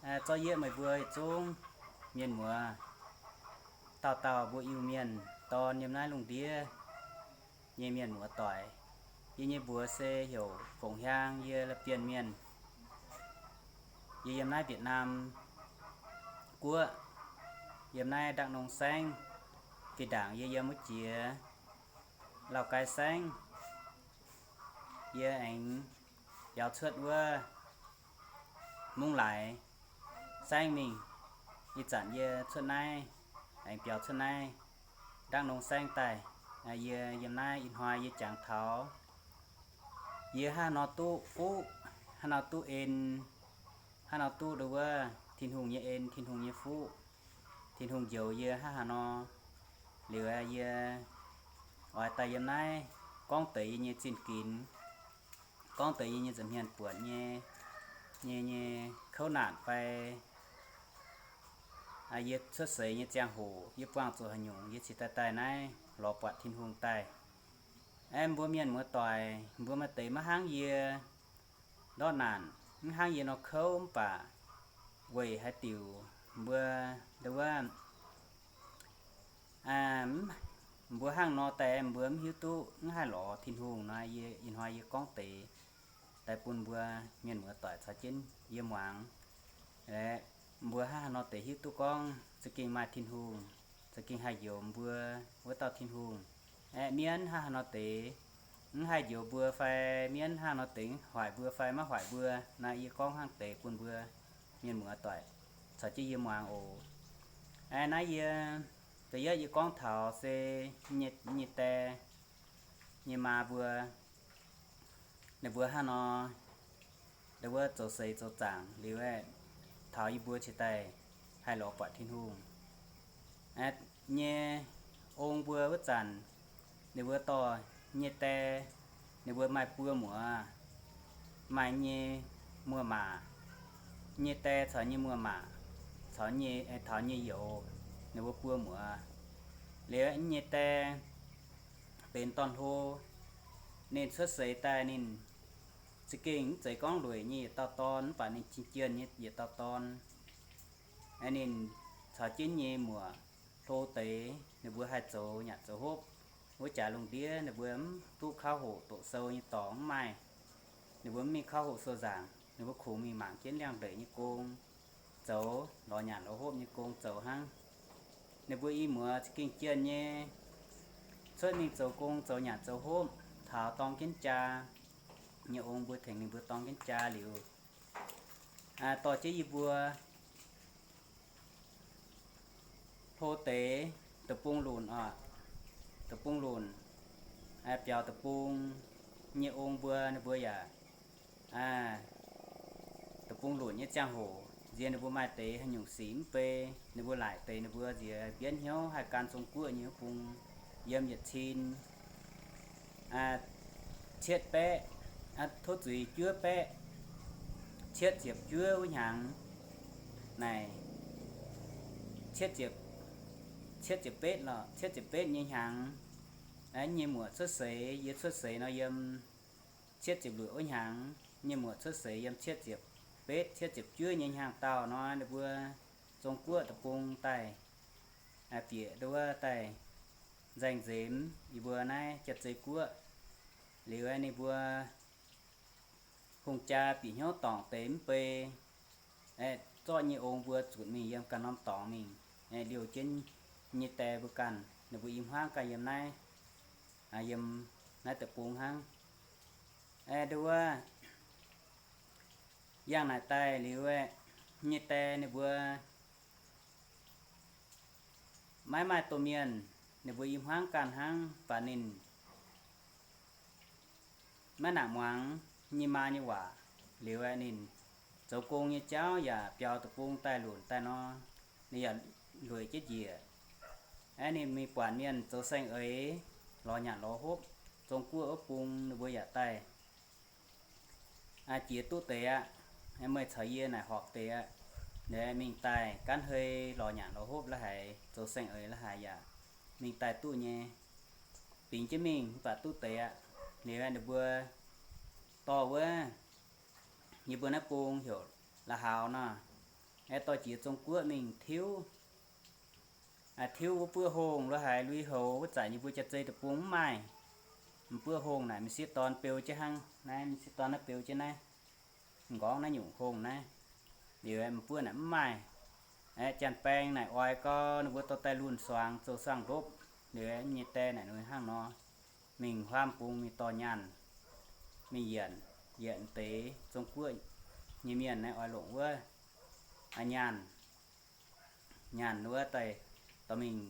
Zorqv yie meih mbuo yietc zungv mienh muoz, dauh dauh mbuo Iu-Mienh dorn yiem naaiv lungh ndiev nyei mienh muoz-doic. Yie nyei mbuox se heuc Fongc Hiaang, yie Lapienh Mienh. Yie yiem naaiv Việt Nam guoqv, yiem naaiv Đắk Nông saengv. Fih ndaangc yie yiem wuov jiex Lào Cai saengv. Yie aengx biaux cuotv wuov Mungv Laaix saengv mingh. Ih zanc yie cuotv naaiv, aengx biaux cuotv naaiv Đắk Nông saengv daaih. Yie yiem naaiv ih hnoi yie jangx taux yie hnangv haaix nor duqv fuqv, hnangv haaix nor duqv en, hnangv haaix nor duqv ndo wuov Tin-Hungh nyei en, Tin-Hungh nyei fuqv, Tin-Hungh njoux yie hnangv haaix nor. Liuz yie oix daaih yiem naaiv gorngv deix yie nyei zinh ginx, gorngv deix yie nyei nza'hmien buonc nyei, nyei, nyei kouv naanc fai yie cuotv seix nyei ziangh hoc, yie buangh zuqc haaix nyungc, yie cingx daaih daaih naaiv lorz buatc Tin-Hungh daaih. Aeqv, mbuo mienh muoz-doic, mbuo maaih deix maiv hnangv yie ndortv naanc, mv hnangv yie nor kouv, mv baac weic haaix diuc mbuo ndo wuov, mbuo hnangv nor daaih mbuo mv hiuv duqv, mv haih lorz Tin-Hungh nor, yie ih hnoi yie gorngv deix daaih bun mbuo mienh muoz-doic caux jienv yie muangx. Aeqv, mbuo hnangv haaix nor deix hiuv duqv gorngv za'gengh maaih Tin-Hungh, za'gengh haih njoux mbuo wuov dauh Tin-Hungh. Aeqv, mienv hnangv haaix nor deix mv haih njoux mbuo fai mienv hnangv haaix nor deix hoic mbuo fai maiv hoic mbuo nor, yie gorngv hnangv deix bun mbuo mienh muoz-doic caux jienv yie muangx oc. Aeqv, naaiv yie, da'yietv yie gorngv taux se nyei, nyei die, nyei maa mbuo, ninh mbuo hnangv nor, ninh mbuo zoux seix zoux zaangc liuz, taux yie mbuo cingx daaih haih lorz buatc Tin-Hungh. Nyei ong mbuo wuov zanc, ninh mbuo dorh nyei die, ninh mbuo maaih buo muoz, maaih nyei muoz-maac, nyei die caux nyei muoz-maac, caux nyei, taux nyei youz, ninh mbuo buo muoz. Liuz nyei die benx dorn-hlo. Ninh cuotv seix daaih ninh za'gengh mv zeiz gorngv lueic nyei yietc dauh dorn, mv baac ninh jienh jienh nyei yietc dauh dorn. Ninh caux jienv nyei muoc hlo deix, ninh mbuo haih zoux nyanc zoux hopv. Wuov jaax lungh ndiev ninh mbuo mv duqv kauv hoqc doqc sou nyei dorngx mv maaih. Ninh mbuo mv mingh kauv hoqc sou nzaangc, ninh mbuo kungx mingh mangc jienv liangx-ndeic nyei gong zoux, lorz nyanc lorz hopv nyei gong zoux hnangv. Ninh mbuo i muoz za'gengh jienh nyei cuotv mingh zoux gong zoux nyanc zoux hopv, taux dorng jienv jaa. Nyei ong mbuo tengx ninh mbuo dorng jienv jaa liuz, dorh jienv yie mbuo hlo deix deic-bung lunc oc, deic-bung lunc, biaux deic-bung nyei ong mbuo, ninh mbuo yaac deic-bung lunc nyei ziangh hoc nziex ninh mbuo maaih deix haaix nyungc sic mv bei, ninh mbuo laaic deix ninh mbuo nziex mbienv hnyouv haih gan Zong Guoqv nyei wuov bung yiem yietc cin cietv baeqv, tov zuiz juov baeqv cietv ziepc juov wuov hnyangx naaic, cietv ziepc, cietv ziepc betv lorqc, cietv ziepc betv nyei hnyangx, nyei muoc cuotv seix, yie cuotv seix nor yiem cietv ziepc luoqc wuov hnyangx, nyei muoc cuotv seix yiem cietv ziepc betv, cietv ziepc juov nyei hnyangx-daauh nor, ninh mbuo Zong Guoqv deic-bung daaih bieqc nduov daaih nzaeng nzemx yie mbuo naaiv Jaav-Zei Guoqv. Liuz ninh mbuo hungh jaa bieqc hnyouv dorngc deix mv bei, zorqv nyei ong mbuo zutc mingh yiem ganh norm dorngx mingh, liouh jienv nyei die mbuo ganh, ninh mbuo i hmuangv ganh yiem naaiv, yiem naaiv deic-bung hnangv. Nduov yangh naaic daaih liuz, nyei die ninh mbuo maiv maaih domh mienh, ninh mbuo i hmuangv ganh hnangv, baac ninh maiv nangc muangx nyei maa nyei waac. Liuz ninh zoux gong nyei jauv yaac biaux deic-bung daaih lunc daaih nor, ninh yaac lueic jienv njiec. Aeqv, ninh mingh buatc mienh zoux saeng-eix, lorz nyanc lorz hopv, Zong Guoqv wuov bung ninh mbuo yaac daaih jiex duqv deix aqv. Meih caux yie naaic horpc deix aqv. Ninh mingh daaih gaanv hei lorz nyanc lorz hopv la'haic, zoux saeng-eix la'haic yaac mingh daaih duqv nyei. Bingx jienv mingh mv baac duqv deix aqv. Liuz ninh mbuo dorh wuov, yie mbuo naaiv bung heuc La'haux nor. aeqv, dorh jiex Zong-Guoqv mingh tiuv, tiuv wuov buov hungh lo haiz lui-houx wuov zanc yie mbuo jaax-zei deic-bung mv maaih. M'buov hungh naaic m'sieqv dorn beu jienv hnangv naaiv, m'sieqv dorn naaiv beu jienv naaiv, m'nqorngv naaiv nyungc hungh naaiv. Liuz m'buov naaic mv maaih. Aeqv, janx-baeng naaic oix gau ninh mbuo dorh daaih lunh suangx zoux suangx-ndopv. Liuz nyei die naaic ninh hnangv nor, mingh huaam bung mingh dorh nyaanh, mingh yienc, yienc deix Zong-Guoqv nyei mienh naaiv oix longc wuov nyaanh, nyaanh wuov daaih dorh mingh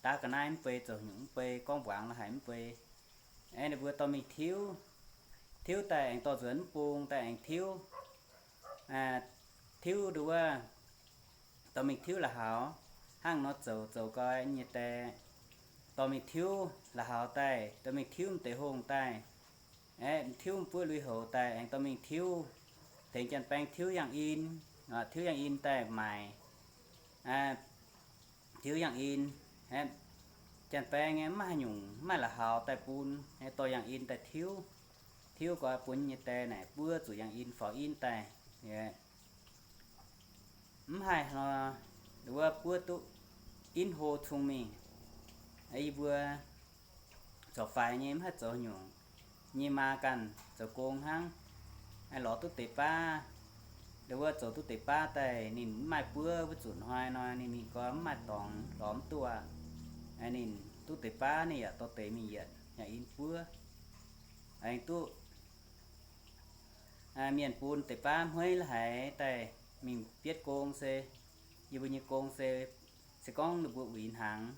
daav ga'naaiv mv bei, zoux nyungc mv bei, gorngv mbuangz lo haic mv bei. Aeqv, ninh mbuo dorh mingh tiuv, tiuv daaih aengx dorh nzuonx mv bung daaih aengx tiuv, tiuv nduov wuov, dorh mingh tiuv la'haux. Hnangv nor zoux zoux gau nyei die, dorh mingh tiuv la'haux daaih, dorh mingh tiuv m'deix hungh daaih, aeqv, tiuv m'buov lui-houx daaih aengx dorh mingh tiuv, tengx janx-baeng tiuv yangh in, tiuv yangh in daaih maaic, tiuv yangh in, janx-baeng nyei mv maaih haaix nyungc, mv maaih la'haux daaih bun, dorh yangh in daaih tiuv. Tiuv gau bun nyei die naaic buov zuqc yangh in faaux in daaih. Mv haih nor, wuov buov duqv in hlo cung mingh. Yie mbuo corc faix nyei, mv haih zoux nyungc. Nyei maa ganh zoux gong hnangv, lorz duqv deix baav, wuov zoux duqv deix baav daaih ninh mv maaih buov wuov zuqc hnoi nor ninh mingh gau mv maaih dorngx lorz mv duqv aqv. Ninh duqv deix baav ninh yaac dorh deix mingh yietc yangh in buov. Aengx duqv mienh bun deix baav hmueiv la'haiz daaih mingh bietv gong se, yie mbuo nyei gong se, se gorngv ninh mbuo uix hnaangx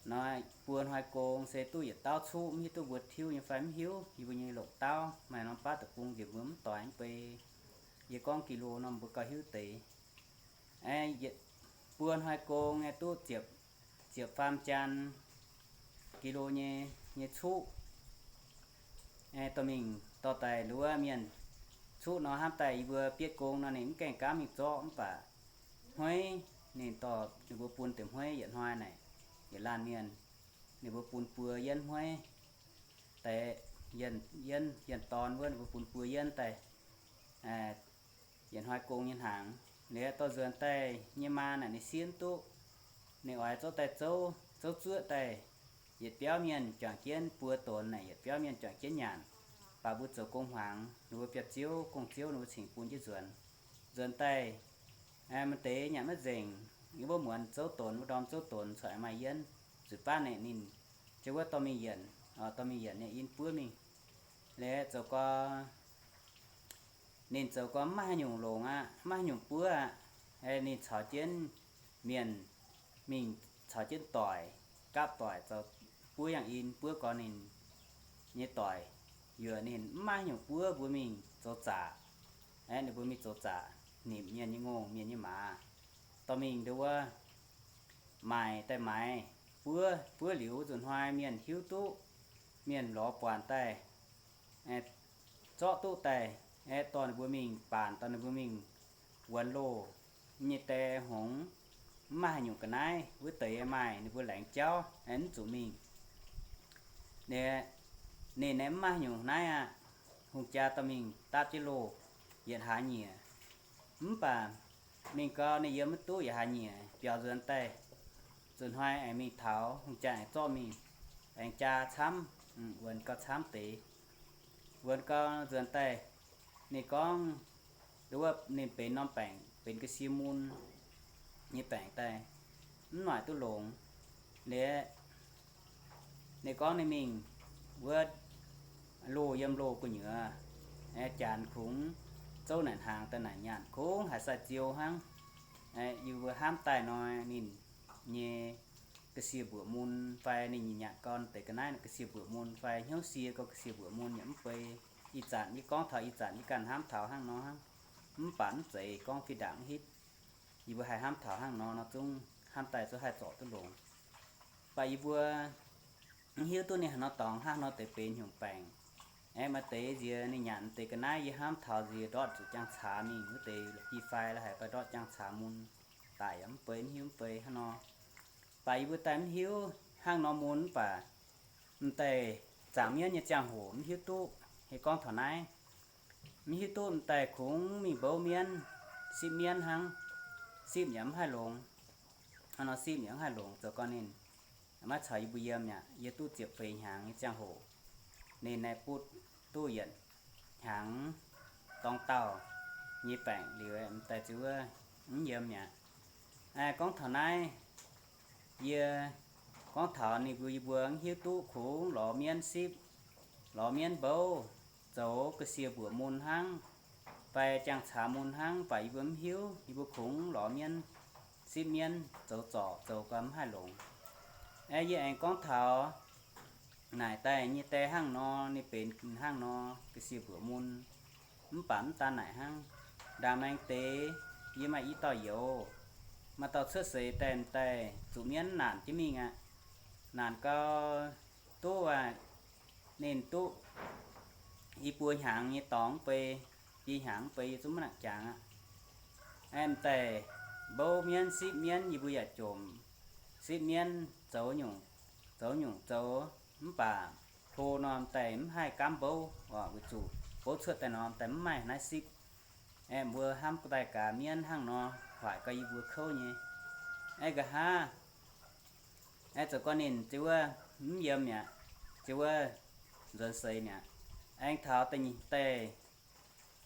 nor, buo hnoi gong se duqv yietc dauh cuqv, mv hiuv duqv mbuo tiuv nyei fai mv hiuv. Yie mbuo nyei longc dauh maaih norm baav deic-bung nziex mbuo mv doix mv bei. Yie gorngv kilo nor mbuo gauh hiuv deix. Buo hnoi gong nyei duqv ziepc, ziepc faam jaan kilo nyei, nyei cuqv. Dorh mingh dorh daaih nduov mienh cuqv nor hnamv daaih yie mbuo bietv gong nor ninh mv gaengh gaamv mingh zorqv mv baac hmueiv ninh dorh ninh mbuo bun deix hmueiv yietc hnoi naaic, yietc laanh mienh ninh mbuo bun buo yienv hmueiv. Deix yienv, yienv dorn wuov ninh mbuo bun buo yienv daaih yietc hnoi gong nyei hnaangx. Liuz dorh nzuonx daaih nyei maa naaic ninh siev duqv, ninh oix zouv daaih zouv, zouv zuoqv daaih yietc biauv mienh juangc jienv buo donx naaic, yietc biauv mienh juangc jienv nyanc. Baac mbuo zoux gong hmuangx, ninh mbuo biauv-ziouv, gong-ziouv ninh mbuo cingx bun jienv nzuonx. Nzuonx daaih maaih deix nyanc maiv nzengc, yie mbuo muonz zouv donx, mbuo ndorm zouv donx corc maaih yienv. Zuqc baav naaic ninh ziouc wuov dorh mingh yienc, dorh mingh yienc nyei in buov mingh. Liuz zoux gau, ninh zoux gau mv maaih haaix nyungc longx aqv, mv maaih haaix nyungc buov aqv. Ninh caux jienv mienh mingh caux jienv doic, gapv doic zoux buov yangh in buov gau ninh nyei doic, yuoqc ninh mv maaih haaix nyungc buov mbuo mingh zoux zaqc. Aeqv, ninh mbuo mingh zoux zaqc, nimc mienh nyei ngongh, mienh nyei maaz, dorh mingh nduov wuov maaic daaih maaiz buov. Buov liuz wuov nzunc hnoi mienh hiuv duqv, mienh lorz buatc daaih, zorqv duqv daaih, aeqv, dorh ninh mbuo mingh baanc, dorh ninh mbuo mingh wuonx loh nyei die hngongx. Mv maaih haaix nyungc ga'naaiv, wuov deix maaih ninh mbuo laengz jauv, aeqv, mv zuqc mingh. Ninh, ninh aeqv, mv maaih haaix nyungc naaiv aqv. Hungh jaa dorh mingh dapv jienv loh yietc hlaax nyieqc. Mv baac mingh gau ninh yiem maiv duqv yietc hlaax nyieqc biaux nzuonx daaih. Nzunc hnoi aengx mingh taux, hungh jaa aengx zorqv mingh, aengx jaa camv, wuonx gau camv deix. Wuonx gau nzuonx daaih, ninh gorngv, nduov wuov ninh benx norm baengc, benx ga'sie mun nyei baengc daaih, mv noic duqv longx. Liuz ninh gorngv ninh mingh wuov loh, yiem loh gu'nyuoz, janx kungx zouv naaic hnaangx daaih naaic nyanc kungx haiz sai-ziou hnangv. Yie mbuo hnamv daaih nor, ninh nyei ga'sie mbuoqc mun fai ninh nyanc gau deix ga'naaiv ga'sie mbuoqc mun fai hnyouv sie gau ga'sie mbuoqc mun yaac mv bei. Ih zanc yie gorngv taux ih zanc yie ganh hnamv taux hnangv nor hnangv. Mv baac mv zeiz gorngv fih ndaangc mv hitv. Yie mbuo haih hnamv taux hnangv nor nor zungv hnamv daaih zungv haih zorc duqv longx. Baac yie mbuo mv hiuv duqv ninh haaix nor dorngx, hnangv nor deix benx nyungc baengc. Aeqv, maaih deix nziex ninh nyanc deix ga'naaiv yie hnamv taux nziex ndortv zuqc jangx caax mingh, wuov deix la'bi fai la'haic fai ndortv jangx caax mun daic yaac mv bei, mv hiuv mv bei hnangv nor. Baac yie mbuo daaih mv hiuv hnangv nor mun mv baac m'daaih zaangc mienv nyei ziangh hoc mv hiuv duqv. Yie gorngv taux naaiv, mv hiuv duqv m'daaih kungx mingh mbouv mienv, sipv mienv hnangv. sipv yaac mv haih longx. Hnangv nor sipv yaac mv haih longx, zoux gorn ninh maiv caux yie mbuo yiem mi'aqv. Yie duqv ziepc feix hnyangx nyei ziangh hoc, ninh naaiv butv duqv yietc hnyangx dorng dauh nyei baengc liuz, m'daaih ziouc wuov mv yiem mi'aqv. Gorngv taux naaiv, yie gorngv taux ninh mbuo, yie mbuo mv hiuv duqv kungx lorz mienv sipv, lorz mienv mbouv, zoux ga'sie mbuoqc mun hnangv, fai jangx caax mun hnangv, mv baac yie mbuo mv hiuv. Yie mbuo kungx lorz mienv, sipv mienv, zoux zorc zoux gau mv haih longx. Aeqv, yie aengx gorngv taux naaic daaih nyei die hnangv nor, ninh benx hnangv nor ga'sie mbuoqc mun. Mv baac mv daan naaic hnangv, ndaangc maengx deix yie maaih i dauh youz, maaih dauh cuotv seix daaih, m'daaih zuqc mienv naanc jienv mingh aqv. Naanc gau duqv aqv, ninh duqv i buo hnyangx nyei dorngx mv bei, biei hnyangx mv bei, yie zungv maiv nangc jangx aqv. Aeqv, m'daaih mbouv mienv, sipv mienv, yie mbuo yaac jomc sipv mienv, zoux nyungc, zoux nyungc zoux, mv baac hlo nor m'daaih mv haih gaamv mbouv oc, weic zuqc mbouv cuotv daaih nor m'daaih mv maaih naaiv sipv. Aeqv, mbuo hnamv daaih gaax mienv hnangv nor, hoic gau yie mbuo kouv nyei. Aeqv, nqa'haav, aeqv, zoux gorn ninh ziouc wuov mv yiem mi'aqv, ziouc wuov nzuonx seix mi'aqv. Aengx taux da'nyeic, da'nyeic,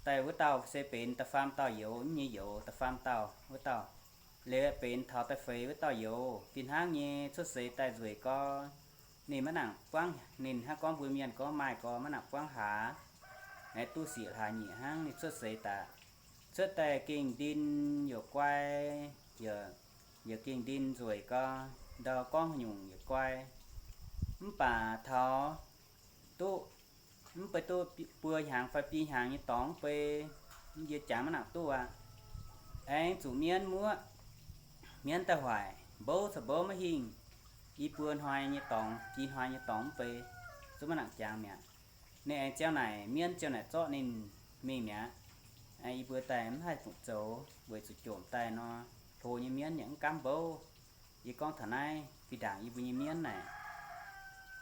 da'nyeic wuov dauh se benx da'faam dauh youz, mv nyei youz da'faam dauh wuov dauh. Liuz benx taux da'feix wuov dauh youz, fih hnangv nyei cuotv seix daaih nzueic gau, ninh maiv nangc buangv, ninh hnangv gorngv mbuo mienh gorngv maaih gau maiv nangc buangv hlaax, aeqv, duqv siec hlaax nyieqc hnangv. Ninh cuotv seix daaih, cuotv daaih gengh ndin yaac guai, yaac, yaac gengh ndin nzueic gau, ndau gorngv nyungc yaac guai. Mv baac taux duqv, mv bei duqv buo hnyangx fai biei hnyangx nyei dorngx mv bei, yie jangx maiv nangc duqv aqv. Aengx zuqc mienv muoqv, mienv daaih hoic, mbouv caux mbouv maiv hingh. I buo hnoi nyei dorngx, i hnoi nyei dorngx mv bei, zungv maiv nangc jangx mi'aqv. Ninh aengx ziangh naaic, mienv ziangh naaic zorqv ninh mingh mi'aqv. I buo daaih mv haih fungc zoux weic zuqc jomc daaih nor, hlo nyei mienv yaac mv gaamv mbouv. Yie gorngv taux naaiv, fih ndaangc yie mbuo nyei mienv naaic,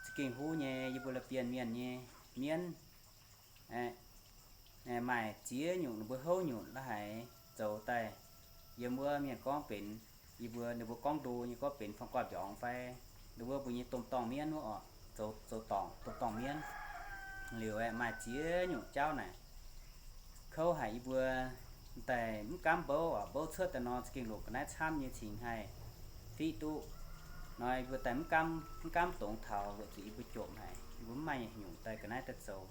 za'gengh huv nyei, yie mbuo la'bienh mienh nyei mienv, maaih ziex nyungc ninh mbuo houv nyungc la'haiz zoux daaih. Yiem wuov mienh gorngv benx, yie mbuo, ninh mbuo gorngv ndo nyei gorngv benx fang guaih mbiorngz fai, ninh mbuo mbuo nyei domh dorngh mienv wuov oc, zoux, zoux dorngc domh dorngh mienv. Liuz aeqv, maaih ziex nyungc jauv naaic kouv haic yie mbuo daaih mv gaamv mbouv oc. Mbouv cuotv daaih nor za'gengh longc ga'naaiv camv nyei cingx haih fiqv duqv. Nor yie mbuo daaih mv gaamv, mv gaamv dongz taux weic zuqc yie mbuo jomc haic, yie mbuo mv maaih nyungc daaih ga'naaiv daaih zoux.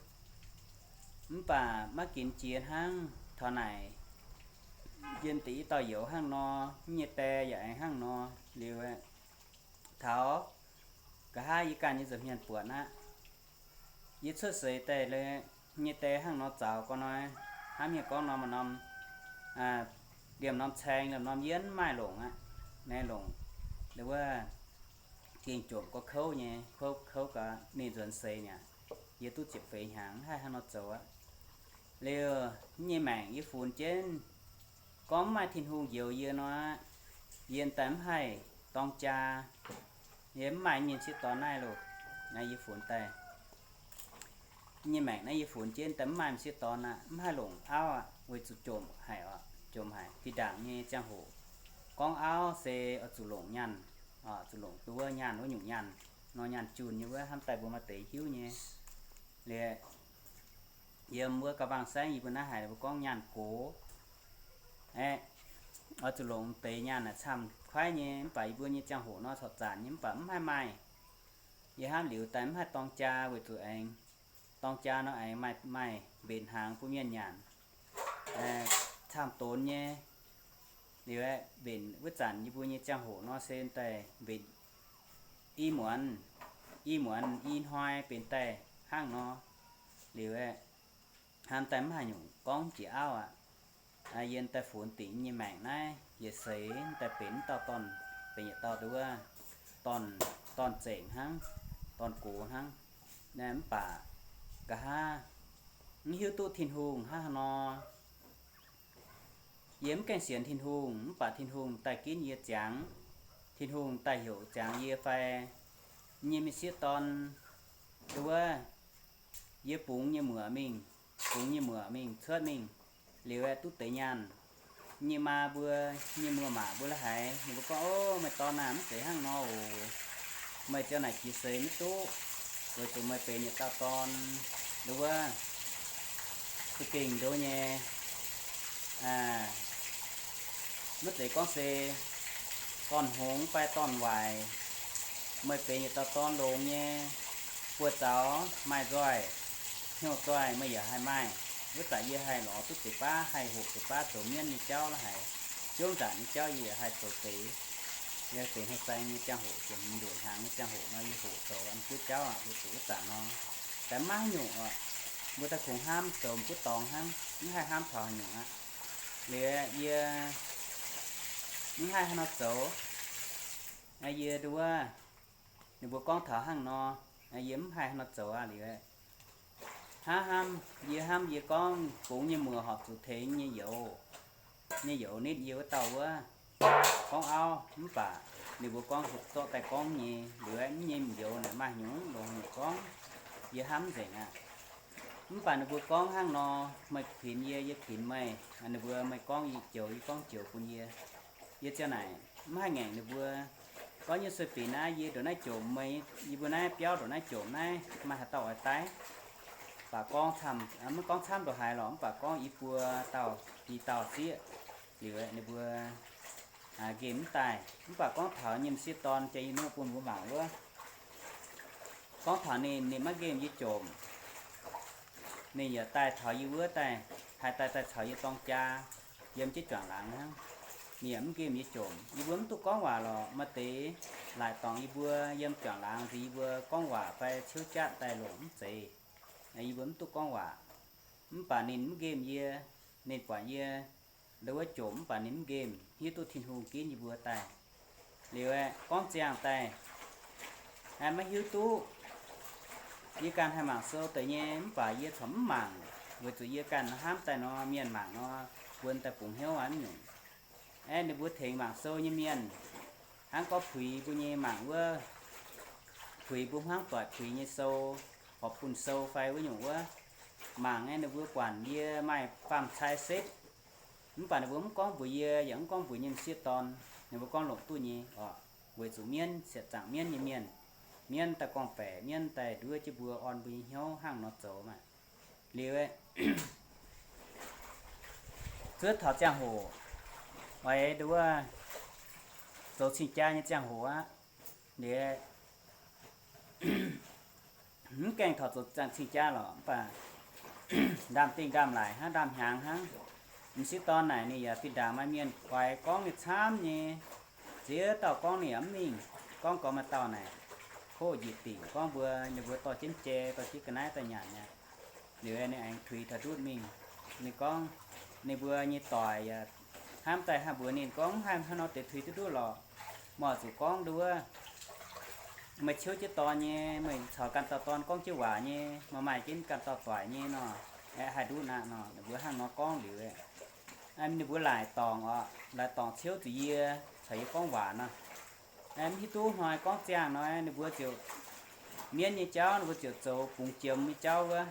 Mv baac maiv ginx jiex hnangv taux naaic, yiem deix i dauh youz hnangv nor, mv nyei die yaac aengx hnangv nor. Liuz aeqv, taux nqa'haav yie ganh nyei nza'hmien buatc aqv. Yie cuotv seix daaih le, nyei die hnangv nor zaux gorx nor, hnamv mienh gorngv norm norm, liemh norm caeng liemh norm yienv maaih longc aqv. Naaiv longc, wuov, gengh jomc gorx kouv nyei, kouv, kouv gaax ninh nzuonx seix mi'aqv. Yie duqv ziepc feix hnyangx haih hnangv nor zoux aqv. Liuz, mv nyei maengc yie funx jienv gorngv mv maaih Tin-Hungh njoux yie nor aqv, yie daaih mv haih dorng jaa. Yie mv maaih nyei m'sieqv dorn naaiv loh. Naaiv yie funx daaih, nyei maengc naaiv yie funx jienv daaih mv maaih m'sieqv dorn aqv, mv haih longc auv aqv, weic zuqc jomc haic oc, jomc haic. Fih ndaangc nyei ziangh hoc gorngv auv se oix zuqc longc nyaanh, zuqc longc duqv wuov nyaanh, wuov nyungc nyaanh, nor nyaanh junh nyei wuov, hnamv daaih mbuo maaih deix hiuv nyei. Liuz, yiem wuov ga'mbang saengv yie mbuo naaiv haiz mbuo gorngv nyaanh gox. Aeqv, oix zuqc longc deix nyaanh naaic camv kuaaiv nyei, mv baac yie mbuo nyei ziangh hoc nor corc zanc nyei, mv baac mv haih maaih. Yie hnamv liuz daaih mv haih dorng jaa weic zuqc aengx dorng jaa nor aengx maaih, maaih mbenc hnaangx bun mienh nyanc, camv donx nyei. Liuz aeqv, mbenc wuov zanc yie mbuo nyei ziangh hoc nor se daaih mbenc i muonz, i muonz i hnoi benx daaih hnangv nor. Liuz aeqv, hnamv daaih mv haaix nyungc gorngv jiex auv aqv. Yie daaih funx dingc nyei maengc naaiv yietc seix daaih benx mv dauh dorn, benx yietc dauh duqv wuov dorn, dorn-zengc hnangv, dorn-gox hnangv. Naaiv mv baac nqa'haav mv hiuv duqv Tin-Hungh hnangv haaix nor. Yie mv gaengh sienx Tin-Hungh, mv baac Tin-Hungh daaih ginv yie ziangx. Tin-Hungh daaih heuc ziangx yie fai nyei m'sieqv dorn, duqv wuov, yie bungx nyei muoc mingh, bungx nyei muoc mingh cuotv mingh, liuz aeqv, duqv deix nyaanh. nyei maa mbuo, nyei muoz-maac mbuo la'haiz, ninh mbuo gorngv, Ov, meih dorn aah, mv zeiz hnangv nor oc. Meih ziouc naaic jiex seix maiv duqv, weic zuqc meih benx yietc dauh dorn, nduov, za'gengh nduov nyei, maiv zeiz gorngv se dorn-hngongx fai dorn-waaic. Meih benx yietc dauh dorn longx nyei, buoz-zaux maaih nzoih, hnyouv zoih meih yaac haih maaih. Wuov zanc yie haih lorz duqv deix baav, haih hoqc deix baav zoux mienv nyei jauv la'haiz, jomv nzaanc nyei jauv yie yaac haih zoux deix. Yie benx hei sai nyei ziangh hoc, ziepc hmz nduoqc hnyangx nyei ziangh hoc nor, yie hoqc zoux an guv jauv aqv. Weic zuqc wuov zanc nor, daaih maiv nyungc oc. Mbuo daaih kungx hnamv zoux m'buo dorngx hnangv, mv haih hnamv taux haaix nyungc aqv. Liuz yie mv haih haaix nor zoux. Yie nduov, ninh mbuo gorngv taux hnangv nor, yie mv haih haaix nor zoux aqv. Liuz hnamv, yie hnamv yie gorngv bungx nyei muoc horpc zuqc tengx nyei youz, nyei youz nitv yie wuov dauh wuov gorngv auv, mv baac ninh mbuo gorngv hoqc zorqv daaih gorngv nyei. Liuz mv nyei m'youz naaic maaih nyungc longx nyei gorngv, yie hnamv nzengc aqv. Mv baac ninh mbuo gorngv hnangv nor, meih kuinx yie, yie kuinx meih, ninh mbuo meih gorngv yie joux, yie gorngv joux bun yie. Yie ziouc naaic mv haih ngaengc ninh mbuo. Gorngv nyei sueih binc naaiv yie ndongc naaiv jomc meih, yie mbuo naaiv biauv ndongc naaiv jomc naaiv maaih haaix dauh oix daiv? Baac gorngv camv, maiv gorngv camv ndongc haaix lorqc, mv baac gorngv i buo dauh, i dauh sieqv. Liuz ninh mbuo nqemh mv daaih. Mv baac gorngv taux nyei m'sieqv dorn jiex yie nuqv bun mbuo mangc wuov, gorngv taux ninh, ninh maiv nqemh yie jomc. Ninh yaac daaih taux yie wuov daaih, haih daaih daaih caux yie dorng jaa yiem jienv juangc laangz hnangv. Ninh yaac mv nqemh yie jomc. Yie mbuo mv duqv gorngv waac lorqc. Maaih deix laaic dorngc yie mbuo yiem juangc laangz nziex yie mbuo gorngv waac fai ciouv jatv daaih longc mv zeiz. Yie mbuo mv duqv gorngv waac. Mv baac ninh mv nqemh yie, ninh buatc yie ndau wuov jomc mv baac ninh mv nqemh, hiuv duqv Tin-Hungh ginv yie mbuo daaih. Liuz aeqv, gorngv ziangh daaih, maiv hiuv duqv. Yie ganh haih mangc sou deix nyei, mv baac yie corc mv mangc, weic zuqc yie ganh hnamv daaih nor, mienh mangc nor, wuon daaih bungx hnyouv aqv nyungc. Aeqv, ninh mbuo tengx mangc sou nyei mienh, hnangv gorngv puix mbuo nyei mangc wuov, puix mbuo hmuangv doic puix nyei sou, horpc bun sou fai wuov nyungc wuov, mangc aeqv, ninh mbuo buatc yie maaih faam-cai setv. Mv baac ninh mbuo mv gorngv mbuox yie, yaac mv gorngv mbuox nyei m'sieqv dorn. Ninh mbuo gorngv longc duqv nyei oc, weic zuqc mienv, siec zaangc mienv nyei mienh, mienv daaih gorngv-baeqc, mienv daaih nduov jienv mbuo, orn mbuo nyei hnyouv hnangv nor zoux maah. Liuz aeqv, zuov taux ziangh hoc, oix nduov zoux cing-jaa nyei ziangh hoc aqv. Liuz mv gaengh taux zoux cing-jaa lorqc, mv baac ndaamv-dingh ndaamv-laic hnangv, ndaamv-hnyangx hnangv. M'sieqv dorn naaic ninh yaac fih ndaangc maaih mienh oix gorngv ninh camv nyei. Ziex dauh gorngv ninh yaac mv mingh. Gorngv gorx maaih dauh naaic, koqv njiec dingc gorngv mbuo, ninh mbuo dorh jienv jai, dorh jienv ga'naaiv daaih nyanc aqv. Liuz ninh aengx tuix taux ndutv mingh. Ninh gorngv ninh mbuo nyei doic yaac hnamv daaih haih mbuox ninh gorngv, Mv haih hnangv nor deix tuix duqv ndutv lorqc. Meih zuqc gorngv nduov, meih ciouv jienv dorn nyei, meih caux ganh dauh dorn gorngv jienv waac nyei, meih maaih jienv ganh dauh doic nyei nor, aeqv, haih ndutv aqv nor. Ninh mbuo hnangv nor gorngv liuz, ninh mbuo laaic dorngc oc, laaic dorngc ciouv zuqc yie caux yie gorngv waac nor. Mv hiuv duqv hnoi gorngv ziangh nor, ninh mbuo ziouc, mienv nyei jauv ninh mbuo ziouc zoux bungx jiem nyei jauv wuov,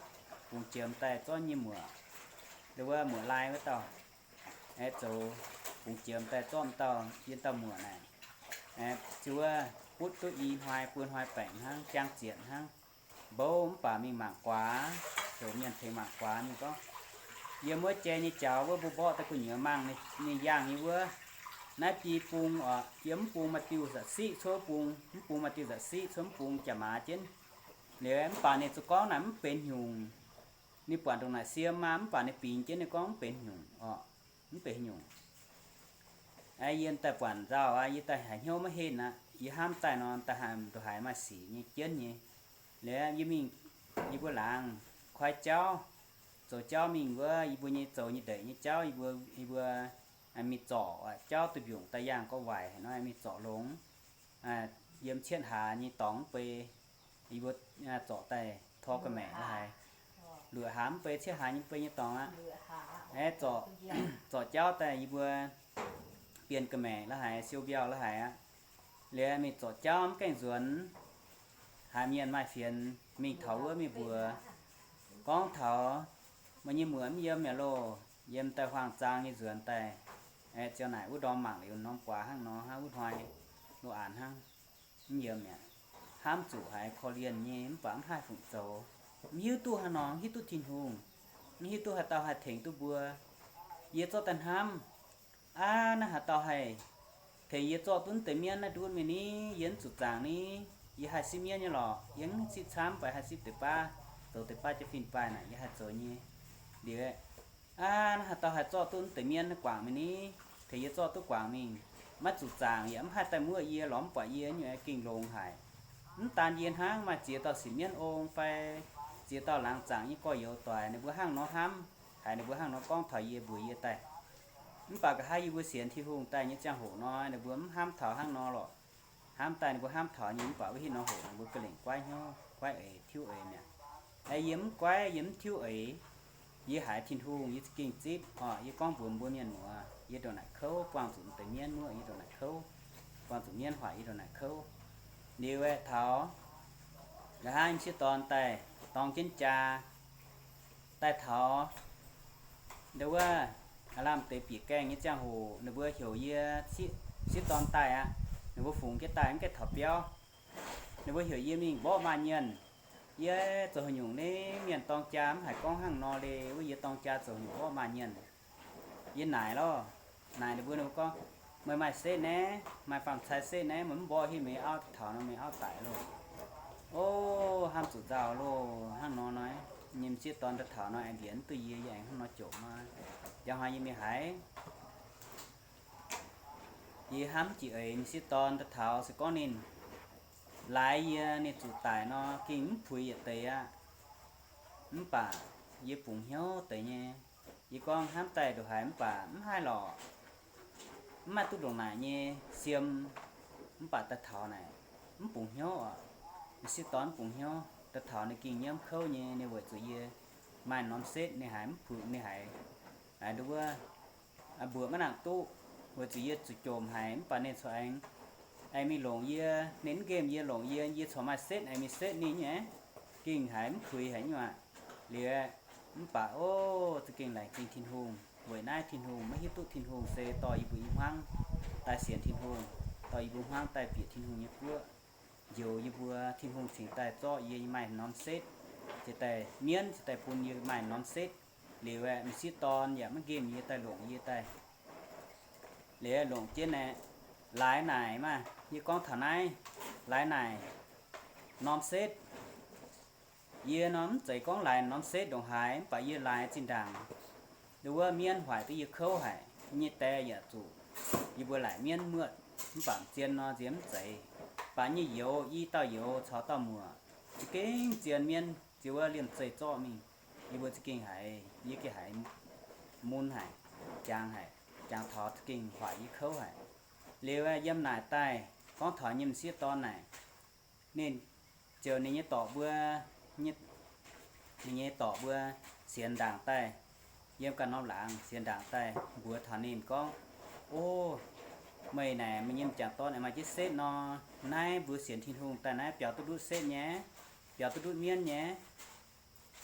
bungx jiem daaih zorqv nyei muoc, wuov muoc-lai wuov dauh, aeqv, zoux bungx jiem daaih zorqv dauh, yiem dauh muoc naaic, aeqv, ziouc wuov butv duqv i hnoi buo hnoi baengc hnangv, jang zietc hnangv. Mbouv mv baac mingh mangc guaax, zoux mienh tengx mangc guaax mingh gorngv, yiem wuov jai nyei jaux wuov mbuo mborqv daaih gu'nyuoz mangc ninh, ninh yangh nyei wuov, naaiv biei bung oc, yiem mv bung maaih diuh za'siqv cuotv bung, mv bung maaih diuh za'siqv cuotv mv bung jaax maaz jienv. Liuz mv baac ninh zuqc gorngv naaic mv benx nyungc. Ninh buatc ndongc naaic siem maah, mv baac ninh bingx jienv ninh gorngv mv benx nyungc oc, mv benx nyungc. Yie daaih buatc nzauh aqv, yie daaih haiz hnyouv maiv henh aqv. Yie hnamv daaih nor, daaih haiz ndongc haaix maaih sic nyei jienv nyei. Liuz yie mingh, yie mbuo laangz koi jauv, zoux jauv mingh wuov, yie mbuo nyei zoux nyei ndeic nyei jauv, yie mbuo, yie mbuo mingh zorc jauv duih mbiungc daaih yangh gorx-waaic haic nor, mingh zorc longx. Yiem cietv hlaax nyei dorngx mv bei, yie mbuo zorc daaih tor ga'maeqc la'haiz, luoqc hlaax mv bei, cietv hlaax nyei mv bei nyei dorngx aqv. Aeqv, zorc jauv daaih yie mbuo bienh ga'maeqc la'haiz, siou mbiauh la'haiz aqv. Liuz mingh zorc jauv mv gaengh nzuonx, haiz mienh maaih fienx mingh taux wuov mingh mbuox, gorngv taux meih nyei muoc mv yiem mi'aqv loh, yiem daaih huaang-zaang nyei nzuonx daaih. Ziouc naaic wuov ndorm mangc liuz norm guaax hnangv nor hnangv, wuov hnoi loz-aanx hnangv, mv yiem mi'aqv. Hnamv zuqc haiz korv-lienh nyei mv baac mv haih fungc zoux. Mv hiuv duqv hnangv nor, mv hiuv duqv Tin-Hungh, mv hiuv duqv haaix dauh haih tengx duqv mbuo. Yie zorqv daaih hnamv, aav, naaiv haaix dauh haih tengx yie zorqv duqv deix mienv naaiv ndutv mingh ni? Yie mv zuqc zaangc ni. Yie haih sipv mienv nyei lorqc. Yie mv sipv camv, mv baac haih sipv deix baav, zoux deix baav jaa fin-baaih naaic yie haih zoux nyei. Liuz, aav, naaiv haaix dauh haih zorqv duqv deix mienv naaiv guangc mingh ni? Tengx yie zorqv duqv guangc mingh. Maiv zuqc zaangc yaac mv haih daaih muoqv yie lorz mv buatc yie nyei, gengh longx haic. Mv daan yie hnangv, maaih ziex dauh sic mienv ong fai ziex dauh laangz zaangc nyei gorx-youz doic, ninh mbuo hnangv nor hnamv haic, ninh mbuo hnangv nor gorngv taux yie, mbuox yie daaih. Mv baac nqa'haav yie mbuo sienx Tin-Hungh daaih nyei ziangh hoc nor, ninh mbuo mv hnamv taux hnangv nor lorqc. Hnamv daaih ninh mbuo hnamv taux nyei, mv baac wuov hitv nor hoc ninh mbuo ga'lengc guaiv hnyouv, guaiv eix, tiuv eix mi'aqv. Aeqv, yie mv guaiv, yie mv tiuv eix. Yie haiz Tin-Hungh yie za'gengh zipv oc. Yie gorngv mbuox mbuo mienh muoz, yie ndongc naaic kouv buangh zuqc deix mienv muoqv, yie ndongc naaic kouv buangh zuqc mienv hoic, yie ndongc naaic kouv. Liuz aeqv, taux nqa'haav m'sieqv dorn daaih dorng jienv jaa, daaih taux ndo wuov aav lamh deix bieqc gaengh nyei ziangh hoc, ninh mbuo heuc yie, m'sieqv dorn daaih aqv. Ninh mbuo fungx jienv daaih mv gaengh taux biauv. Ninh mbuo heuc yie mingh mborqv maaih nyienh. Yie zoux haaix nyungc ni? Mienh dorng jaa mv haiz gorngv hnangv nor le. Wuov yie dorng jaa zoux haaix nyungc mborqv maaih nyienh? Yie naaic lorh, naaic ninh mbuo, ninh mbuo gorngv, meih maaih setv naaiv, maaih faam-cai setv naaiv, meih mv mborqv hitv meih auv, taux nor meih auv daic loh. O, hnamv zuqc nzauh loh. Hnangv nor nor, nyei m'sieqv dorn daaih taux nor aengx mbienc mv duqv yie, yie aengx hnangv nor jomc nor. Njang hnoi yie mingh haiz, yie hnamv jiex eix m'sieqv dorn daaih taux se gorngv ninh laaix yie ninh zuqc daic nor, gengh mv puix yietc deix aqv. Mv baac yie bungx hnyouv deix nyei. Yie gorngv hnamv daaih ndongc haaix mv baac mv haih lorqc. Mv maaih duqv ndongc naaic nyei siem. Mv baac daaih taux naaic mv bungx hnyouv oc. M'sieqv dorn mv bungx hnyouv, daaih taux ninh gengh nyiemv kouv nyei, ninh weic zuqc yie maaih norm setv, ninh haiz mv puix, ninh haiz, haiz nduov, mbuoqc maiv nangc duqv, weic zuqc yie zuqc jomc haic. Mv baac ninh corc aengx, aengx mingh longc yie. Ninh mv nqemh yie, longc yie, yie corc maaih setv, aengx mingh setv ninh nyei, gengh haiz mv puix haic nyei aqv. Liuz, mv baac o, za'gengh laengz zingh Tin-Hungh. Weic naaiv Tin-Hungh, maiv hiuv duqv Tin-Hungh se dorh yie mbuo i hmuangv daaih sienx Tin-Hungh, dorh yie mbuo hmuangv daaih bieqc Tin-Hungh nyei guoqv, njoux yie mbuo. Tin-Hungh cingx daaih zorqv yie maaih norm setv, cingx daaih mienv, cingx daaih bun yie maaih norm setv. Liuz aeqv, m'sieqv dorn yaac maiv nqemh yie daaih longc yie daaih. Liuz longc jienv aeqv, laaix naaic maah, yie gorngv taux naaiv, laaix naaic norm setv. Yie nor mv zeiz gorngv laaix norm setv ndongc haaix, mv baac yie laaix zinh ndaangc nduov mienv hoic duqv yie kouv haic. Yie nyei die yaac zuqc yie mbuo laaic mienv muotv, mv baac zien nor nziex mv zeiz. Baac nyei youz, i dauh youz caux dauh muoc za'gengh zien mienv, ziex wuov liemh zeih zorqv mingh. Yie mbuo za'gengh haiz, yie gengh haiz mun haic, jangx haic, jangx taux za'gengh hoic yie kouv haic. Liuz yiem naaic daaih gorngv taux nyei m'sieqv dorn naaic, ninh ziouc ninh nyei dorc mbuo, ninh nyei dorc mbuo sienx ndaangc daaih, yiem ganh norm laangz sienx ndaangc daaih mbuox taux ninh gorngv, o, meih naaic meih nyei m'jangc dorn aengx maaih jienv setv nor, naaiv mbuo sienx Tin-Hungh daaih naaiv biaux duqv ndutv setv nyei, biaux duqv ndutv mienv nyei.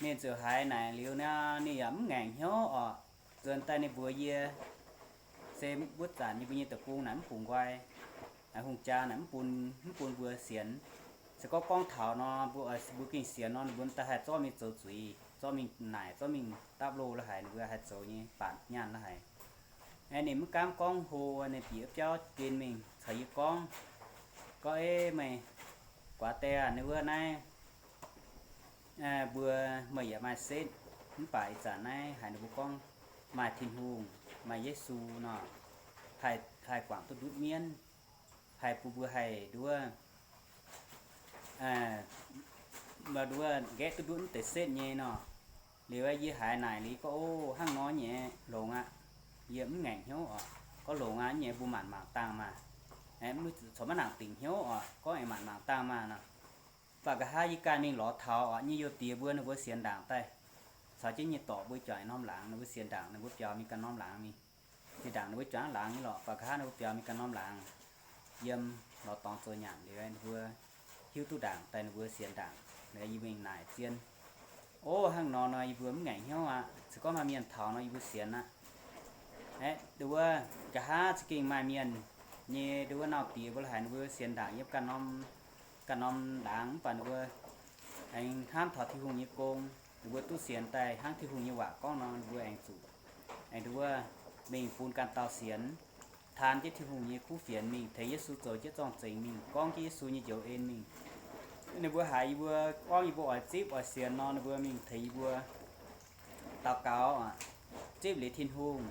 Ninh ziouc haiz naaic liuz nor, ninh yaac mv ngaengc hnyouv oc. Nzuonx daaih ninh mbuox yie, se wuov zanc yie mbuo nyei deic-bung naaic mv bungx nqoi, hungh jaa naaic mv bun, mv bun mbuo sienx. Se gorngv gorngv taux nor, mbuo, mbuo gengh sienx nor, ninh mbuo daaih haih zorqv mingh zoux zuiz, zorqv mingh naaic, zorqv mingh dapv loh lo haic, ninh mbuo haih zoux nyei, baatc nyaanh lo haic. Aeqv, ninh mv gaamv gorngv hlo, ninh bieqc biauv gen mingh caux yie gorngv, gorngv, Ei, meih guaax die aac, ninh wuov naaiv mbuo, meih yaac maaih setv, mv baac ih zanc naaiv haiz ninh mbuo gorngv maaih Tin-Hungh, maaih Yesu nor, haih, haih guangc duqv ndutv mienv, haih bun mbuo haih nduov, nduov nqaeqv duqv ndutv mv deix setv nyei nor. Liuz yie haiz naaic liuz gorngv, O, hnangv nor nyei, longx aqv. Yie mv ngaengc hnyouv oc. Gorngv, Longx aqv nyei, mbuo maanc mangc dangh maah. Corc maiv nangc dingc hnyouv oc. Gorngv, Aengx maanc mangc dangh maah nor. Mv baac nqa'haav yie ganh mingh lorz taux oc, nyei youh diex mbuo ninh mbuo sienx ndaangc daaih, caux jienv nyei dorc mbuo juangc norm laangz, ninh mbuo sienx ndaangc ninh mbuo biaux mingh ganh norm laangz mingh. Sienx ndaangc ninh mbuo juangc laangz nyei lorqc, mv baac nqa'haav ninh mbuo biaux mingh ganh norm laangz. Yiem lorz dorngx zoux nyanc liuz, ninh mbuo hiuv duqv ndaangc daaih ninh mbuo sienx ndaangc. Liuz yie mingh naaic zien, O, hnangv nor nor yie mbuo mv ngaengc hnyouv aqv. Se gorngv maaih mienh taux nor yie mbuo sienx aqv. Aeqv, nduov wuov, nqa'haav za'gengh maaih mienh nyei nduov wuov nauz-diex mbuo la'haiz ninh mbuo sienx ndaangc yiem ganh norm ndaangc, mv baac ninh mbuo aengx hnamv taux Tin-Hungh nyei gong, ninh mbuo duqv sienx daaih hnangv Tin-Hungh nyei waac gorngv nor, ninh mbuo aengx zuqc aengx nduov wuov mingh bun ganh dauh sienx, taan jienv Tin-Hungh nyei kuv fienx mingh, tengx Yesu zoux jienv zorng-zengx mingh, gorngv jienv Yesu nyei njoux en mingh. Ninh mbuo haiz yie mbuo gorngv yie mbuo oix zipv oix sienx nor, ninh mbuo mingh tengx yie mbuo daux gaux, zipv liuz Tin-Hungh,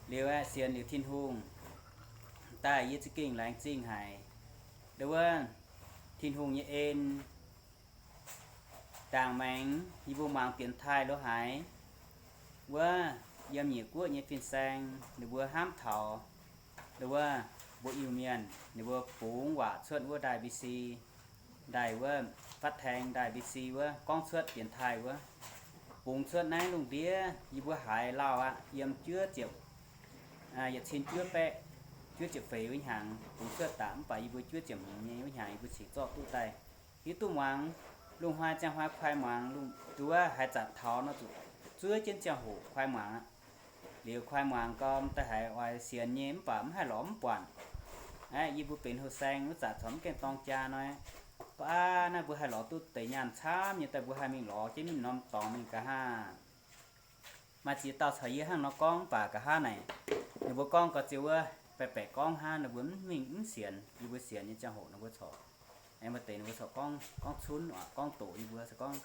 liuz aeqv, sienx liuz Tin-Hungh daaih, yie za'gengh laengz zingh haic. Nduov wuov, Tin-Hungh nyei en ndaangc maengx yie mbuo muangx dienx taaih lo haaix wuov, yiem nyiec guoqv nyei fin-saeng ninh mbuo hnamv taux, nduov wuov, mbuo Iu-Mienh ninh mbuo bungx waac cuotv wuov ndaaih B C, ndaaih wuov phát thanh ndaaih B C wuov gorngv cuotv dienx taaih wuov, bungx cuotv naaiv lungh ndiev yie mbuo haiz lauh aqv, yiem juov ziepc, yietc cin juov baeqv juov ziepc feix wuov hnyangx bungx cuotv daaih, mv baac yie mbuo juov ziepc hmz nyei wuov hnyangx yie mbuo cingx zorqv duqv daaih hiuv duqv muangx. Lungh hnoi ziangh hnoi kuaai muangx, nduov wuov haaix zanc taux nor zuqc zuov jienv ziangh hoc kuaai muangx aqv. Liuz kuaai muangx gormx daaih haiz oix sienx nyei, mv baac mv haih lorz mv buatc. Aeqv, yie mbuo benx houh saeng wuov zanc corc mv gaengh dorng jaa nor, baav naaiv mbuo haih lorz duqv deix nyaanh camv nyei daaih mbuo haih mingh lorz jienv mingh norm dorngx mingh nqa'haav. Maaih ziex dauh caux yie hnangv nor gorngv, mv baac nqa'haav naaic ninh mbuo gorngv gauh ziouc wuov baeqc baeqc gorngv hnangv, ninh mbuo mv mingh mv sienx. Yie mbuo sienx nyei ziangh hoc ninh mbuo corc, aengx maaih deix ninh mbuo corc gorngv, gorngv cunv oc, gorngv doqc yie mbuo, se gorngv,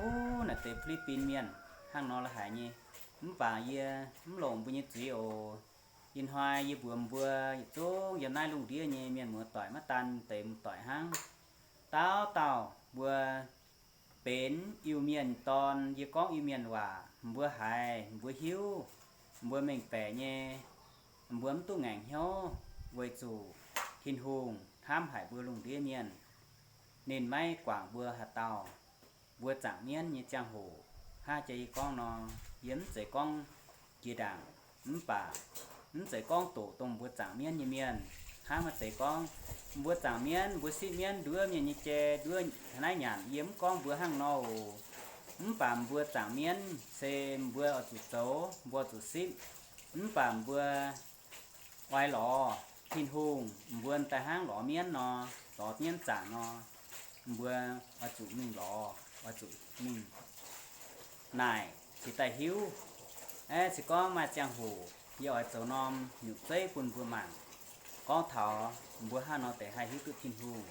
Uv, naaic deix Fi^li^bin Mienh hnangv nor la'haic nyei. Mv baac yie mv longc mbuo nyei zuiz oc. Ih hnoi yie mbuox mbuo yietc zungv yiem naaiv lungh ndiev nyei mienh muoz-doic, maiv daan deix muoz-doic hnangv, dauh dauh mbuo benx Iu-Mienh dorn, yie gorngv Iu-Mienh waac, mbuo haiz, mbuo hiuv, mbuo mengh baeqc nyei, mbuo mv duqv ngaengc hnyouv, weic zuqc Tin-Hungh hnamv haic mbuo lungh ndiev mienh. Ninh maiv guangc mbuo haaix dauh. Mbuo zaangc mienv nyei ziangh hoc, hnangv jiex yie gorngv nor, yie mv zeiz gorngv jiex ndaangc, mv baac mv zeiz gorngv doqc dongh mbuo zaangc mienv nyei mienh. Hnangv maaih deix gorngv, mbuo zaangc mienv, mbuo sipv mienv nduov mienh nyei jai, nduov naaiv nyanc. Yie mv gorngv mbuo hnangv nor oc. Mv baac mbuo zaangc mienv se mbuo oix zuqc zoux, mbuo oix zuqc sipv. Mv baac mbuo oix lorz Tin-Hungh, mbuo daaih hnangv lorz mienv nor, lorz mienv zaangc nor, mbuo oix zuqc mingh lorz, oix zuqc mingh naaic cingx daaih hiuv. Aeqv, se gorngv maaih ziangh hoc yie oix zoux norm nyutc zeiv bun mbuo mangc, gorngv taux mbuo hnangv nor deix haih hiuv duqv Tin-Hungh.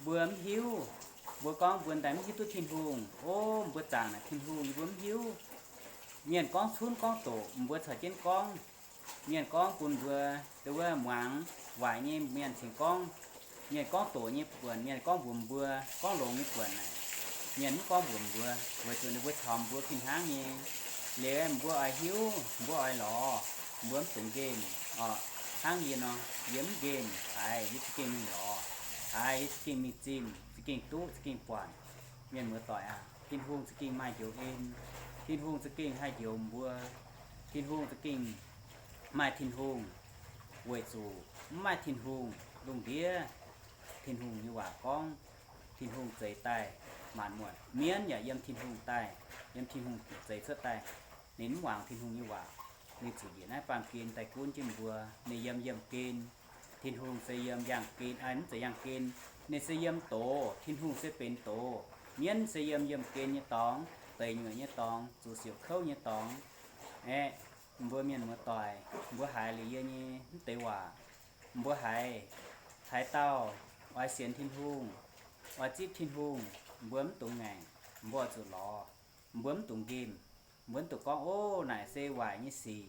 Mbuo mv hiuv, mbuo gorngv mbuo daaih mv hiuv duqv Tin-Hungh. O, mbuo zaangc naaic Tin-Hungh yie mbuo mv hiuv. Mienh gorngv cunv gorngv doqc mbuo caux jienv gorngv. Mienh gorngv bun mbuo, nduov wuov, muangx waaic nyei mienh cingx gorngv. Mienh gorngv doqc nyei buonc mienh gorngv mbuox mbuo, gorngv longx nyei buonc naaic mienh mv gorngv mbuox mbuo, weic zuqc ninh mbuo caux mbuo fih hnangv nyei. Liuz mbuo oix hiuv, mbuo oix lorz, mbuo mv dungx nqemh oc. Hnangv yie nor, yie mv nqemh haiz, yie za'gengh mingh lorz, haiz yie za'gengh mingh zimh, za'gengh duqv, za'gengh buatc. Mienh muoz-doic aac, Tin-Hungh za'gengh maaih njoux en. Tin-Hungh za'gengh haih njoux mbuo. Tin-Hungh za'gengh maaih Tin-Hungh, weic zuqc mv maaih Tin-Hungh, lungh ndiev Tin-Hungh nyei waac gorngv, Tin-Hungh zeix daaih maanc muotc. Mienv yaac yiem Tin-Hungh daaih, yiem Tin-Hungh zeix cuotv daaih. Ninh mv muangx Tin-Hungh nyei waac, ninh zuqc njiec naaiv baamh gen daaih gunv jienv mbuo. Ninh yiem yiemh gen, Tin-Hungh se yiem yaangh gen, mv zeiz yaangh gen, ninh se yiem doz. Tin-Hungh se benx doz. Mienv se yiem yiemh gen nyei dorngx, deic nyuoqc nyei dorngx, zuqc siouc kouv nyei dorngx. Aeqv, mbuo mienh muoz-doic, mbuo haiz liuz yie nyei mv deix waac, mbuo haiz, haaix dauh oix sienx Tin-Hungh, oix zipv Tin-Hungh, mbuo mv dungx ngaengc, mbuo oix zuqc lorz, mbuo mv dungx nqemh, mbuo mv dungx gorngv, O, naaic se waaic nyei sic,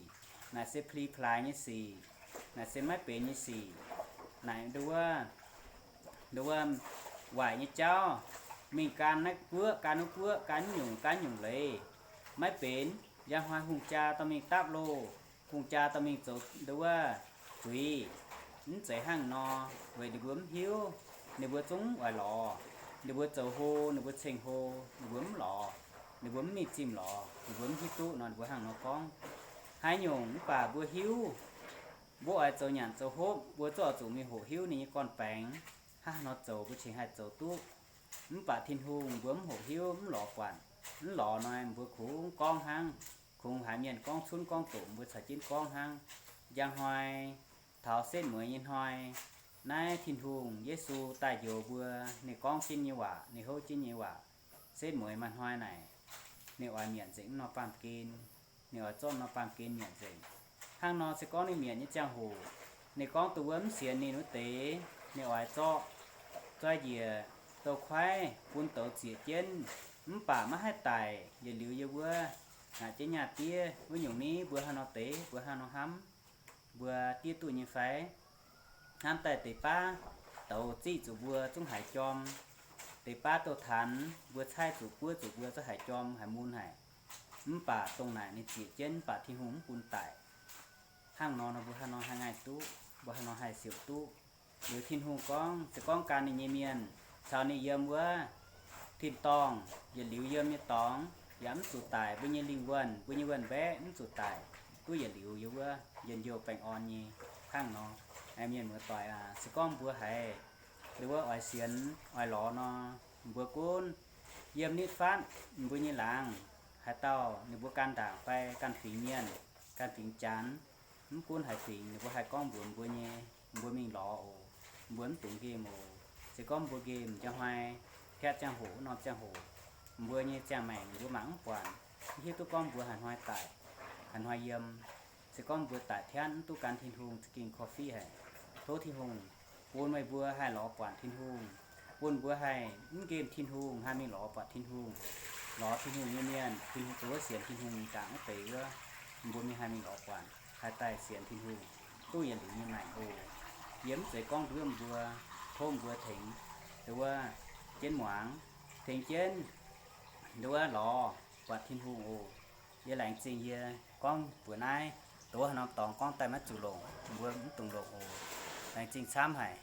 naaic se pli-plaaix nyei sic, naaic se maiv benx nyei sic, naaic nduov, nduov waaic nyei jauv, mingh gan naaiv guoqv, gan wuov guoqv, gan nyungc, gan nyungc leiz, maiv benx. Njang hnoi hungh jaa dorh mingh dapv loh, hungh jaa dorh mingh zoux nduov zuiz. Mv zeiz hnangv nor, weic ninh mbuo mv hiuv, ninh mbuo zungv oix lorz. Ninh mbuo zoux hlo, ninh mbuo ceng hlo, ninh mbuo mv lorz, ninh mbuo mv mingh zimh lorz, ninh mbuo mv hiuv duqv nor, ninh mbuo hnangv nor gorngv. Haaix nyungc mv baac mbuo hiuv, mbuo oix zoux nyanc zoux hopv, mbuo zungv oix zuqc mingh hoqc hiuv ninh nyei gorn-baengx. Hnangv nor zoux mbuo cingx haih zoux duqv. Mv baac Tin-Hungh mbuo mv hoqc hiuv, mv lorz buatc, mv lorz nor mbuo kungx gorngv hnangv. Kungx haiz mienh gorngv cunv gorngv doqc, mbuo caux jienv gorngv hnangv. Njang hnoi, taux setv mueiz nyei hnoi, naaiv Tin-Hungh, Yesu daaih njoux mbuo, ninh gorngv jienv nyei waac, ninh houv jienv nyei waac, setv mueiz maaih hnoi naaic, ninh oix mietc nzengc mv norm baamh gen. Ninh oix zorqv norm baamh gen mietc nzengc. Hnangv nor se gorngv ninh mietc nyei ziangh hoc, ninh gorngv dongh wuov mv sienx ninh wuov deix, ninh oix zorqv zoi njiec douz-koiv bun douz zieqc jienv, mv baac maiv haih daic. Yietc liuz yie wuov naaic jienv nyaah diev wuov nyungc ni, mbuo hnangv nor deix, mbuo hnangv nor hnamv, mbuo diev duqv nyei fai? Hnamv daaih deix baav douz ziqv zuqc mbuo zungv haiz jorm, deix baav douz-tanx mbuo caaiv zuqc buov zuqc mbuo zungv haiz jorm haiz mun haic. Mv baac dongh naaic ninh zieqc jienv, mv baac Tin-Hungh mv bun daic. Hnangv nor nor mbuo hnangv nor haih ngaih duqv, mbuo hnangv nor haih siouc duqv. Liuz Tin-Hungh gorngv, se gorngv gan ninh nyei mienh caux ninh yiem wuov tin-dorngh, yietc liuz yiem nyei dorngx yaac mv zuqc daic. Mbuo nyei lingh wuonh, mbuo nyei wuonh mbaeqv mv zuqc daic, duqv yietc liuz yiem wuov njien-youh baengh orn nyei. Hnangv nor, mienh muoz-doic aac, se gorngv mbuo haiz ndongc wuov oix sienx oix lorz nor, mbuo gunv yiem nitv fatv mbuo nyei laangz, haaix dauh ninh mbuo gan ndaangc fai ganh fingx mienh, ganh fingx Janx, mv gunv haaix fingx, ninh mbuo haih gorngv mbuox mbuo nyei, mbuo mingh lorz oc. Mbuo mv dungx nqemh oc. Se gorngv mbuo nqemh, njang hnoi, hietv ziangh hoc, norm ziangh hoc, mbuo nyei ziangh maengc mbuo mangc mv buatc. Mv hiuv duqv gorngv mbuo haaix hnoi daic, haaix hnoi yiem. Se gorngv mbuo daic tianv mv duqv gan Tin-Hungh, za'gengh korv-fiqv haic. Tov Tin-Hungh bun meih mbuo haih lorz buatc Tin-Hungh, bun mbuo haih mv nqemh Tin-Hungh, haih mingh lorz buatc Tin-Hungh. Lorz Tin-Hungh nyei mienh, Tin-Hungh, dongh wuov sienx Tin-Hungh nyei ndaangc wuov deix wuov, mbuo mingh haih mingh lorz buatc, haih daaih sienx Tin-Hungh, duqv yietc liuz nyei maengc oc. Yie mv zeiz gorngv nduov mbuo, tov mbuo tengx, dongh wuov, jienv muangx, tengx jienv, dongh wuov, lorz buatc Tin-Hungh oc. Yie laengz zingh yie gorngv mbuox naaiv, dongh wuov haaix norm dorngx gorngv daaih maiv zuqc longc, mbuo mv dungx longc oc. Laengz zingh camv haic.